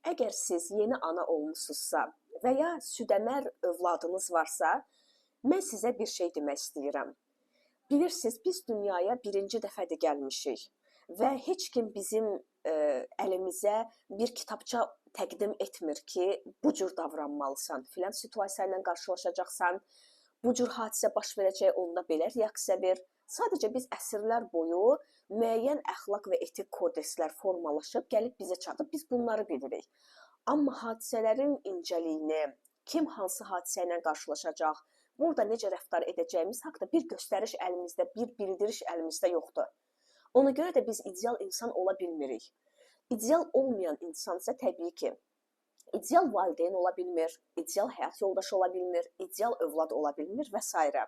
Əgər siz yeni ana olmusunuzsa və ya südəmər övladınız varsa, mən sizə bir şey demək istəyirəm. Bilirsiniz, biz dünyaya birinci dəfədir gəlmişik və heç kim bizim əlimizə bir kitabça təqdim etmir ki, bu cür davranmalısan, filan situasiya ilə qarşılaşacaqsan, bu cür hadisə baş verəcək, onda belə reaksiya ver. Sadəcə biz əsrlər boyu müəyyən əxlaq və etik kodekslər formalaşıb gəlib bizə çatıb, biz bunları bilirik. Amma hadisələrin incəliyini, kim hansı hadisə ilə qarşılaşacaq, burada necə rəftar edəcəyimiz haqda bir göstəriş əlimizdə, bir bildiriş əlimizdə yoxdur. Ona görə də biz ideal insan ola bilmirik. İdeal olmayan insan isə təbii ki, ideal valideyn ola bilmir, ideal həyat yoldaşı ola bilmir, ideal övlad ola bilmir və sairə.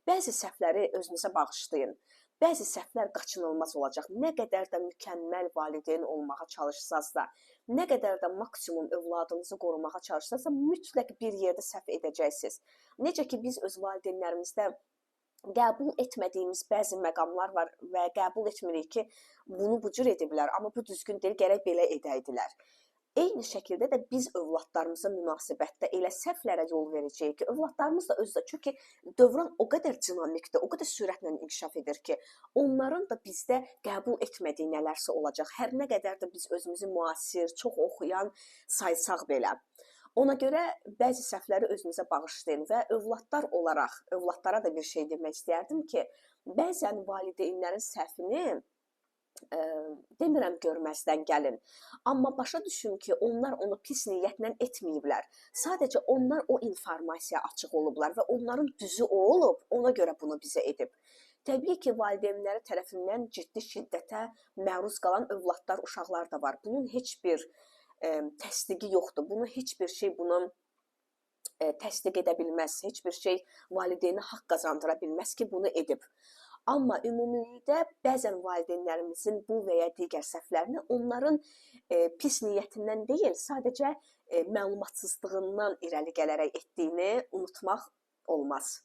Bəzi səhvləri özünüzə bağışlayın. Bəzi səhvlər qaçınılmaz olacaq. Nə qədər də mükəmməl valideyn olmağa çalışsaz da, nə qədər də maksimum övladınızı qorumağa çalışsaz da, mütləq bir yerdə səhv edəcəksiniz. Necə ki, biz öz valideynlərimizdə qəbul etmədiyimiz bəzi məqamlar var və qəbul etmirik ki, bunu bu cür ediblər, amma bu düzgün deyil, gərək belə edəydilər. Eyni şəkildə də biz övladlarımıza münasibətdə elə səhvlərə yol verəcəyik ki, övladlarımız da özü də, çünki dövran o qədər dinamikdir, o qədər sürətlə inkişaf edir ki, onların da bizdə qəbul etmədiyi nələrsə olacaq. Hər nə qədər də biz özümüzü müasir, çox oxuyan saysaq belə. Ona görə bəzi səhvləri özünüzə bağışlayın və övladlar olaraq, övladlara da bir şey demək istəyərdim ki, bəzən valideynlərin səhvini demirəm görməzdən gəlin. Amma başa düşün ki, onlar onu pis niyyətlə etməyiblər. Sadəcə onlar o informasiyaya açıq olublar və onların düzü o olub, ona görə bunu bizə edib. Təbii ki, valideynləri tərəfindən ciddi şiddətə məruz qalan övladlar, uşaqlar da var. Bunun heç bir təsdiqi yoxdur. Bunu heç bir şey bunun təsdiq edə bilməz. Heç bir şey valideynə haqq qazandıra bilməz ki, bunu edib. Amma ümumilikdə bəzən valideynlərimizin bu və ya digər səhvlərini onların pis niyyətindən deyil, sadəcə məlumatsızlığından irəli gələrək etdiyini unutmaq olmaz.